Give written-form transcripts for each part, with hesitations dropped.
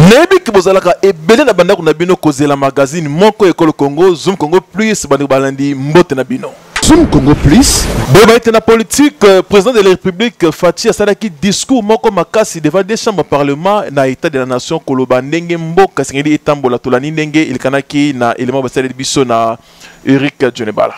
Nayebi ke bozalaka ebele na bandako na bino kozela magazine moko ekolo Congo, Zoom Congo Plus. Bandeko balandi, mbote na bino. Zoom Congo Plus. Boyeba ete na politique, président de la République Fatshi asalaki discours moko makasi devant deux chambres parlement na état de la nation, koloba ndenge mboka esengeli etambola. Tolandi ndenge elekanaki na élément basaleli biso na Eric Djonebala.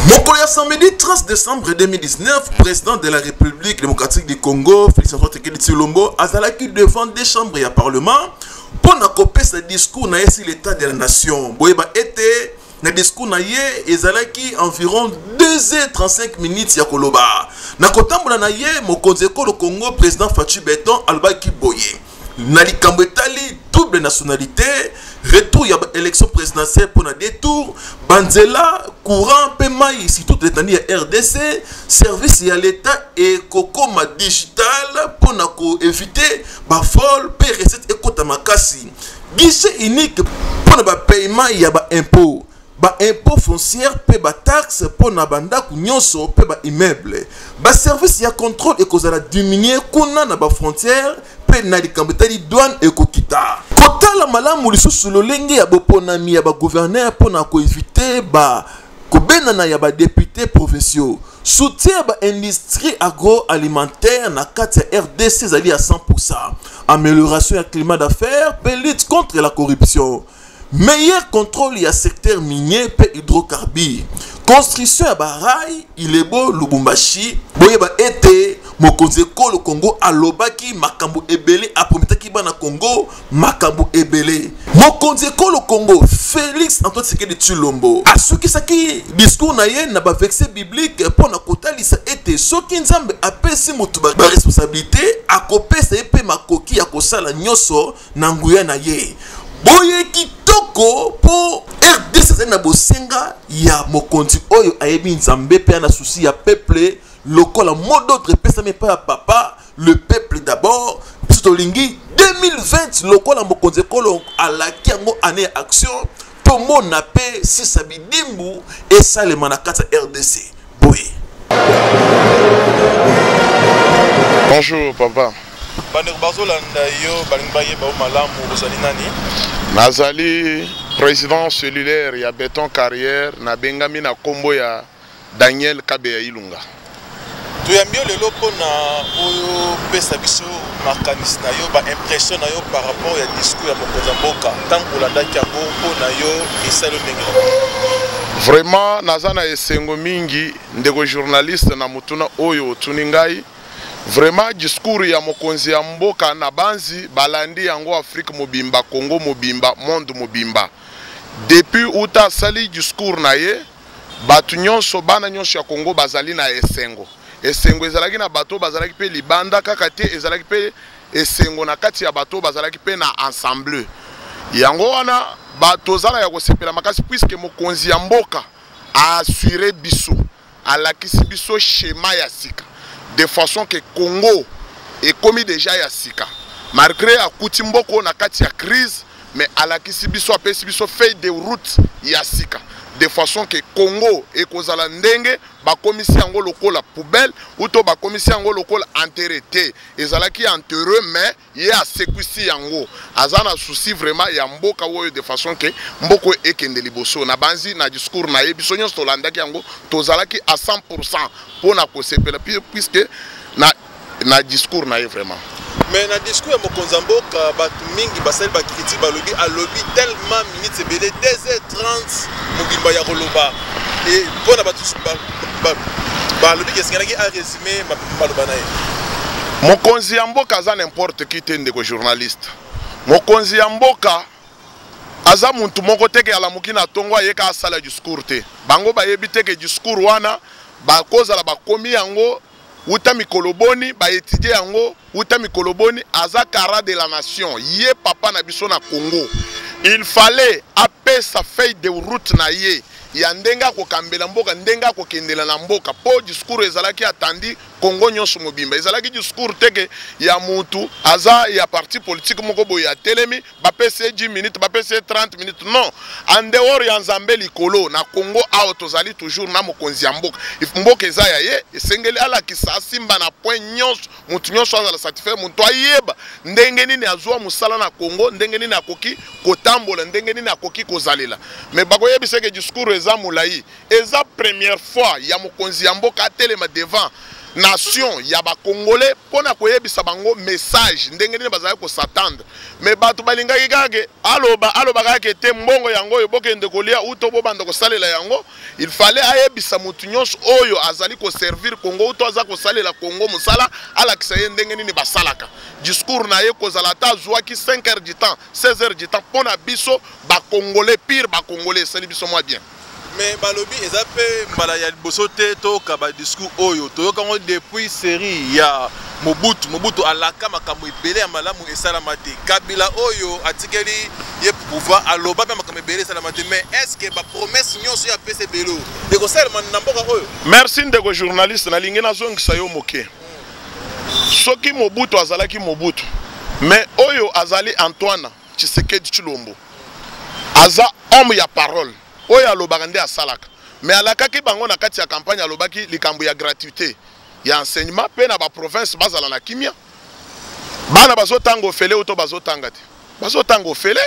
Mokolo ya samedi 30 décembre 2019, président de la République démocratique du Congo, Félix Antoine Tshisekedi Tshilombo, azalaki devant deux chambres ya parlement mpo na kopesa discours na ye sur l'état de la nation. Boyeba ete na discours na ye ezalaki environ 2h35 minutes ya koloba. Na kotambola na ye, mokonzi ekolo Congo, président Fatshi Beton, alobaki boye na likambo etali double nationalité, retour ya élection présidentielle pour na détour, banzela, courant mpe mai sur toute l'étendue ya RDC, service ya l'État ekokoma digital mpo na koevite bavol mpe recette ekota makasi, guichet unique mpo na bapaiement ya baimpôt, baimpôt foncière mpe bataxe mpo na bandako nyonso mpe baimmeuble, baservice ya contrôle ekozala diminue kuna na bafrontière mpe na likambo etali douane ekokita. Kotala malamu lisusu lolenge ya boponami ya bagouverneur mpo na koevite ba kobenana ya badepute provinciaux. Soutien ya baindustrie agroalimentaire na kati ya RDC ezali ya 100%. Amélioration ya climat d'affaires mpe lutte contre la corruption, meilleur contrôle ya secteur minier mpe hydrocarbure, construction ya barail Ilebo Lubumbashi. Boyeba ete mokonzi ekolo Congo alobaki makambo ebele, aprometaki bana Congo makambo ebele. Mokonzi ekolo Congo Félix Antoine Tshisekedi Tshilombo asukisaki discours na ye na baverset biblique mpo na kotalisa ete soki Nzambe apesi moto baresponsabilité, akopesa ye mpe makoki ya kosala nyonso na nguya na ye. Boye kitoko mpo RDC ezali na bosenga ya mokonzi oyo ayebi Nzambe mpe ana susi ya peuple, lokola mot d'ordre epesami epai ya papa, le peuple d'abord. Biso tolingi 2020 lokola mokonzi ekolo alaki yango, année ya action, tomona mpe sisa bidimbu esalema na kati ya RDC. Boye. Bonjour papa. Bandeko bazolanda yo, balingi bayeba yo malamu, ozali nani? Nazali président cellulaire ya Béton Carrière, nabengami na nkombo ya Daniel Kabeya Ilunga. Toyambi yo lelo mpona oyo pesa biso makanisi na yo, baimpression na yo par rapport ya discours ya mokonzi ya mboka. Ntango olandaki yango, mpo na yo esali yo ndenge? Vraiment naza na esengo mingi, ndeko journaliste, na motuna oyo otuni ngai. Vraiment discours ya mokonzi ya mboka na banzi balandi yango Afrique mobimba, Congo mobimba, monde mobimba. Depuis uta asali discours na ye, bato nyonso, bana nyonso ya Congo bazali na esengo. Esengo ezalaki na bato bazalaki mpe libanda kaka te, ezalaki mpe esengo na kati ya bato bazalaki mpe na ensemble. Yango wana bato ozala ya kosepela makasi, puisque mokonzi ya mboka aassurer biso, alakisi biso schéma ya sika, de façon que Congo ekomi déjà ya sika. Malgré akuti mboko na kati ya crise, mais alakisi biso, apesi biso feuille de route ya sika, de façon que Congo ekozala ndenge bakomisi yango lokola poubelle ou to bakomisi yango lokola enterré te. Ezalaki enterré, mais ye asekwisi yango. Aza na souci vraiment ya mboka oyo, de façon que mboka oyo ekende liboso. Na banzi na discours na ye, biso nyonso tolandaki yango, tozalaki à 100% mpona kosepela, puisque na discours na ye vraiment. Mais na discours ya mokonzi ya mboka, bato mingi basali bacritique, balobi alobi tellement minutes ebele, 2h30 mobimba ya koloba. E mpo na bato balobi ke esengelaki arésume maloba na ye. Mokonzi ya mboka aza n'importe qui te, ndeko journaliste. Mokonzi ya mboka aza muntu moko te ke alamuki na ntongo ayeka asala discours te. Bango bayebi te ke discours wana bakozala bakomi yango wuta mikolo boni, baétudie yango wuta mikolo boni. Aza cara de la nation, ye papa na biso na Congo. Il fallait apesa feuille de route na ye ya ndenge akokambela mboka, ndenge akokendela na mboka, mpo discours ezalaki atandi. Congo nyonso mobimba. Ezalaki discours te ke ya mutu aza ya parti politique moko boye atelemi, bapesi ye 10 minutes, bapesi ye 30 minutes. Non, en dehors ya Nzambe likolo na Congo awa tozali toujours na mokonzi ya mboka. Mboka eza ya ye, esengeli alakisa, asimba na point nyonso, mutu nyonso azala satisfait, mutu ayeba ndenge nini azwa mosala na Congo, ndenge nini akoki kotambola, ndenge nini akoki kozalela. Mais bakoyebisa ke discours eza molai. Eza première fois ya mokonzi ya mboka atelema devant nation ya bacongolais mpona koyebisa bango message ndenge nini bazalaki kos'attendre. Mais bato balingaki kaka aloba, aloba kaka te mbongo yango oyo bokende kolia uto bobanda kosalela yango. Il fallait ayebisa motu nyonso oyo azali koservir Congo uto aza kosalela Congo mosala, alakisa ye ndenge nini basalaka. Discours na ye kozala ata azwaki 5 heures du temps, 16 heures du temps, mpona biso bacongolais pire bacongolais, esali biso mwa bien. Mais balobi eza mpe mbala ya liboso te toyoka badiscours oyo. Toyoka yango depuis série ya Mobutu. Mobutu alaka makambo ebele ya malamu, esalama te. Kabila oyo atikeli ye pouvoir aloba mpe makambo ebele, esalama te. Mais est ce que bapromesse nyonso oyo apesa ebele oyo ekosalema na mboka oyo? Merci, ndeko journaliste. Nalingi nazongisa yo moke. Soki Mobutu azalaki Mobutu, mais oyo azali Antoine Tshisekedi Tshilombo aza homme ya parole, oyo alobaka nde asalaka. Mais alakaki bango na kati ya campagne, alobaki likambo ya gratuité ya enseignement mpe na baprovince bazala na kimia. Bana bazotanga ofele oyo to bazotanga te, bazotanga ofele.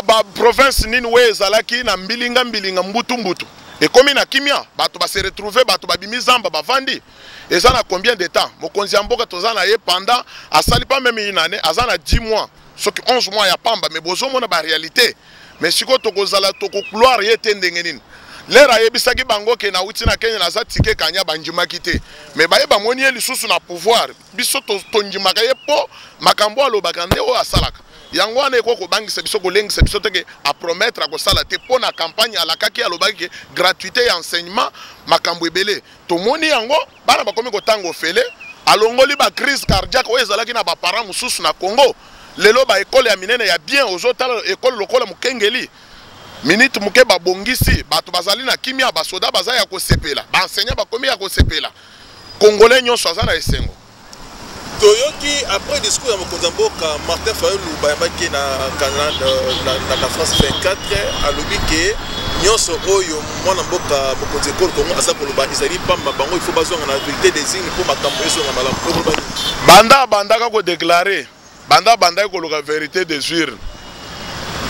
Baprovince ba nini oyo ezalaki na mbilinga mbilinga, mbutu mbutu, ekomi na kimia. Bato base retrouve, bato babimi zamba, bavandi. Eza na combien de temps mokonzi ya mboka toza na ye? Pendant asali pas même une année, aza na 10 mois soki 11 mois ya pamba, mais bozomona baréalité. Mais sikoyo tokozala tokocroire ye te ndenge nini? Lere ayebisaki bango ke nauti na Kenya, naza tike kanya, bandimaki te. Mais baye bamoni ye lisusu na pouvoir. Biso tondimaka ye mpo makambo alobaka nde oyo asalaka. Yango wana ekoki kobangisa biso, kolengisa biso te ke apromettre akosala te. Mpo na campagne alakaki, alobaki ke gratuité ya enseignement, makambo ebele tomoni yango, bana bakomi kotanga ofele. Alongoli bacrise cardiaque oyo ezalaki na baparent mosusu na Congo. Lelo baekole ya minene ya bien, ozotala ekole lokola Mokengeli, minute moke babongisi, bato bazali na kimia, basoda baza ya kosepela, baenseignant bakomi ya kosepela, congolais nyonso aza na esengo. Toyoki après discours ya mokonzi ya mboka, Martin Fayulu bayambaki na France 24, alobi ke nyonso oyo mwana mboka mokonzi ekolo Kongo aza koloba ezali pamba. Bango il faut bazonga na vérité des urnes mpo makambo ezonga malamu. Okoloba nini? Banda abandaka kodéclarer, banda abandaki koluka vérité des urnes,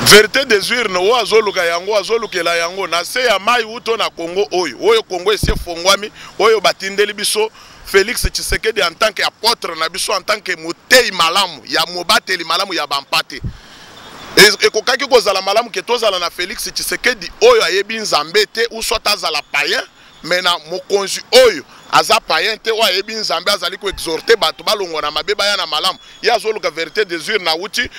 vérité des urnes oyo azoluka yango, azolukela yango na se ya mai uto na Congo oyo, oyo Congo esi efongwami, oyo batindeli biso Félix Tshisekedi en tant que apôtre na biso, en tant que motei malamu ya mobateli malamu ya bampate. Ekokaki kozala malamu ke tozala na Félix Tshisekedi oyo ayebi Nzambe te, ou soit azala païen. Mais na mokonzi oyo aza païen te, oyo ayebi Nzambe, azali koexhorter bato balongwa na mabe, baya na malamu. Ye azoluka vérité des urnes. Awuti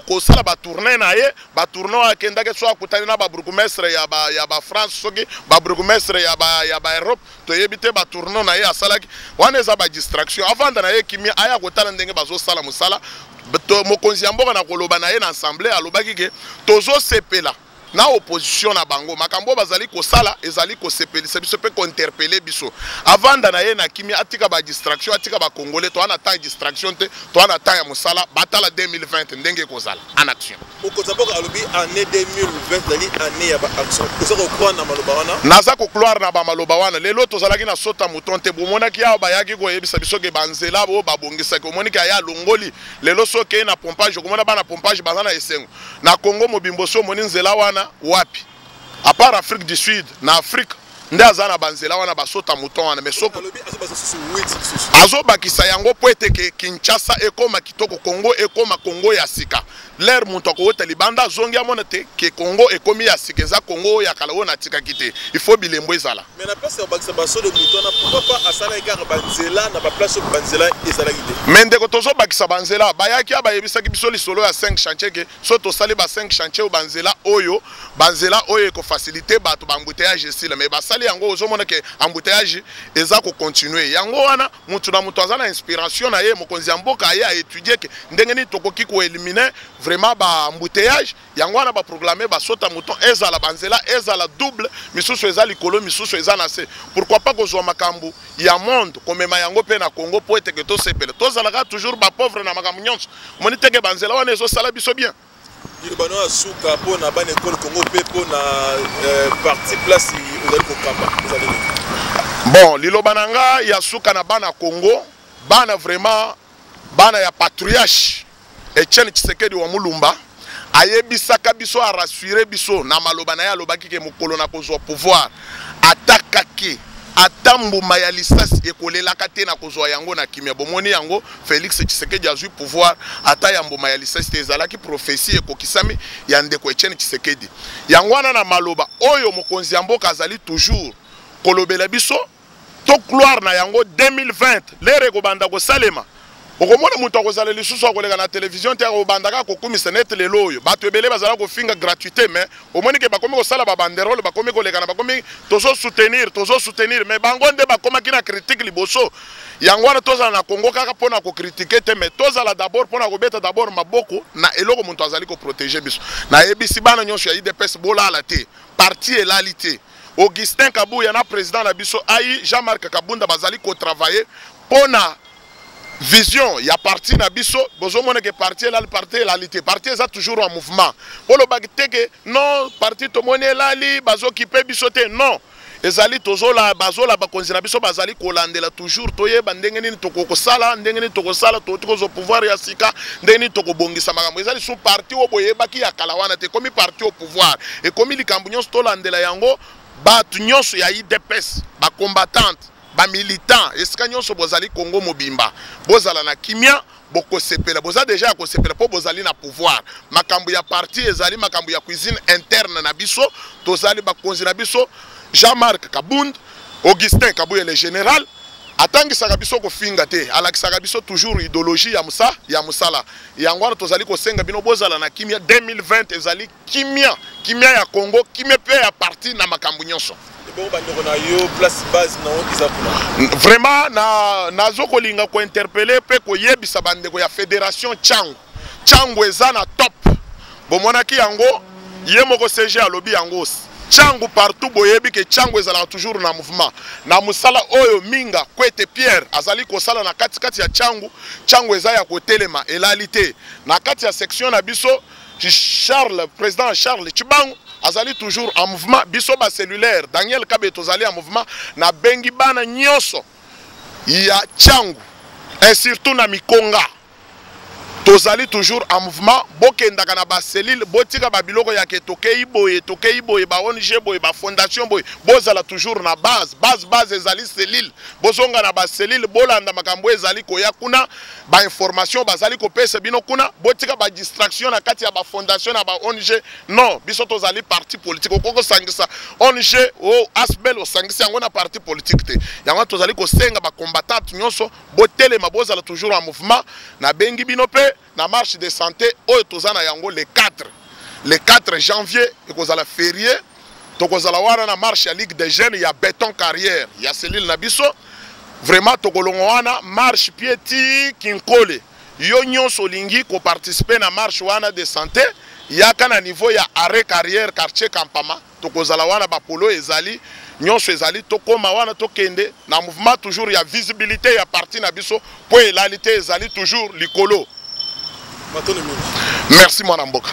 kosala batournée na ye, batournée oyo akendaki, so akutani na babourgmestre ya bafrance, soki babourgmestre ya baeurope, toyebi te. Batournée na ye asalaki wana eza badistraction. Avanda na ye kimia, aya kotala ndenge bazosala mosala. Mokonzi ya mboka na koloba na ye na assemblée alobaki ke tozosepela na opposition na bango, makambo oyo bazali kosala ezali kosepelisa biso mpe kointerpeller biso. Avanda na ye na kimia, atika badistraction, atika bacongolais. Toza na temps ya distraction te, toza na temps ya mosala. Batala 2020 ndenge ekozala en action. Mokonzi ya mboka alobi année 2020 ezali année ya baaction. Oza kocroire na maloba wana? Naza kocroire na bamaloba wana. Lelo tozalaki na saut mouton te. Bomonaki awa bayaki koyebisa biso ke banzela oyo babongisaki, omoniki aya alongoli. Lelo soki okei na pompage, okomona bana pompage baza na esengo. Na Congo mobimbo so omoni nzela wana wapi? À part Afrique du Sud, na Afrique nde aza na banzela wana, basaut mouton wana. Mais soko alobi azobakisa susu 8 lisusu. Azobakisa yango mpo ete ke Kinshasa ekóma kitoko, Congo ekóma Congo ya sika. Lere moto akoweta libanda azongi, amona te ke Congo ekomi ya sika, eza Congo oyo ya kala oyo natikaki te. Il faut bilembo ezala. Mais na place ya kobakisa basaut de mouton wana, pourquoi pas asalaki kaka banzela na baplace oyo banzela ezalaki te? Mais ndeko, tozobakisa banzela. Bayaki a bayebisaki biso lisolo ya 5 chantier, ke so tosali ba 5 chantier oyo, banzela oyo, banzela oyo ekofaciliter bato, baembouteillage esila. Mais basali Basali yango, ozomona ke embouteillage eza kocontinue. Yango wana mutu na mutu aza na inspiration na ye. Mokonzi ya mboka aye aétudie ke ndenge nini tokoki koéliminer vraiment baembouteillage. Yango wana baproclame basauts mouton, ezala banzela ezala double, misusu eza likolo, misusu eza na se. Pourquoi pas kozwa makambo ya monde, komema yango mpe na Congo, mpo eteke tosepela? Tozalaka toujours bapauvre na makambo nyonso. Omoni teke banzela wana ezosala biso bien. Liloba no ya suka mpo na bana ekole Congo mpe mpo na parti place ozali kokamba ezali nini? Bon, liloba na nga ya suka na bana Congo, bana vraiment, bana ya patriarche Etienne Tshisekedi wa Mulumba, ayebisaka biso, arassurer biso na maloba na ye. Alobaki ke mokolo na kozwa pouvoir, atakaki ata mbuma ya lisasi ekolelaka te, na kozwa yango na kimia. Bomoni yango, Félix Tshisekedi azwi pouvoir, ata ya mbuma ya lisasi te. Ezalaki prophétie ekokisami ya ndeko Etienne Tshisekedi. Yango wana, na maloba oyo mokonzi ya mboka azali toujours kolobela biso, to gloire na yango. 2020 lere ekobanda kosalema, okomona moto akozala lisusu akoleka na télévision te, akobanda kaka kokumisa. Nete lelo oyo bato ebele bazala kofinga gratuité, mais omoni ke bakomi kosala babanderole, bakomi koleka na bakomi tozosoutenir, tozosoutenir, mais bango nde bakomaki na critique liboso. Yango wana tozala na Congo kaka mpona kocritiquer te, mais tozala d'abord mpona kobeta d'abord maboko na eloko moto azali koprotéger biso. Nayebisi bana nyonso ya UDPS, bolala te, parti elali te. Augustin Kabuya na président na biso ai Jean-Marc Kabunda bazali kotravailler mpona vision ya parti na biso. Bozomona ke parti elali, parti elali te, parti eza toujours en mouvement. Bolobaki te ke non, parti tomoni elali, bazokipe biso te. Non, ezali tozola, bazola, bakonzi na biso bazali kolandela toujours, toyeba ndenge nini tokokosala, ndenge nini tokosala, toti kozwa pouvoir ya sika, ndenge nini tokobongisa makambo. Eza lisusu parti oyo boyebaki ya kala wana te, ekomi parti au pouvoir, ekomi likambo nyonso tolandela yango. Bato nyonso ya UDPS, bacombattante, bamilitant, esika nyonso bozali Congo mobimba, bozala na kimia, bokosepela. Boza deja ya kosepela mpo bozali na pouvoir. Makambo ya parti ezali makambo ya cuisine interne na biso. Tozali bakonzi na biso Jean-Marc Kabund, Augustin Kabuya le général, atangisaka biso kofinga te, alakisaka biso toujours idéologie ya musa ya mosala. Yango wana tozali kosenga bino, bozala na kimia. 2020 ezali kimia, kimia ya Congo, kimia mpe ya parti na makambo nyonso. Ebongo bandeko na yo, place base na yo eza kuna? Vraiment, na nazo kolinga kointerpeller mpe koyebisa bandeko ya fédération Tshangu. Tshangu eza na top. Bomonaki yango, ye moko SG alobi yango. Tshangu partout, boyebi ke Tshangu ezalaka toujours na mouvement, na mosala oyo Minga Kwete Pierre azali kosala na katikati ya Tshangu. Tshangu eza ya kotelema, elali te. Na kati ya section na biso, Charles, président Charles Chibangu azali toujours en mouvement. Biso bacellulaire, Daniel Kabe, tozali en mouvement. Nabengi bana nyonso ya Tshangu et surtout na Mikonga, tozali toujours en mouvement. Bokendaka na bacellule, botika babiloko ya ke tokei boye, tokei boye, ba ONG boye, bafondation boye. Bozala toujours na base, base, base ezali cellule. Bozonga na bacellule, bolanda makambo ezali koya kuna, bainformation bazali kopesa bino kuna. Botika badistraction na kati ya bafondation na ba ONG. Non, biso tozali parti politique. Okoki kosangisa ONG o ASBL, osangisi yango na parti politique te. Yango tozali kosenga bacombattante nyonso, botelema, bozala toujours en mouvement. Nabengi bino mpe na marche de santé oyo toza na yango le 4, le 4 janvier ekozala férié. Tokozala wana na marche ya Ligue des jeunes ya Béton Carrière ya cellule na biso. Vraiment, tokolongo wana marche pie ti Kinkole. Yo nyonso olingi koparticiper na marche wana de santé, yaka na niveau ya arrêt Carrière, quartier Kampama. Tokozala wana, bapolo ezali nyonso ezali. Tokóma wana, tokende na mouvement toujours ya visibilité ya parti na biso, mpo elali te, ezali toujours likolo. Matondo mingi. Merci, mwana mboka.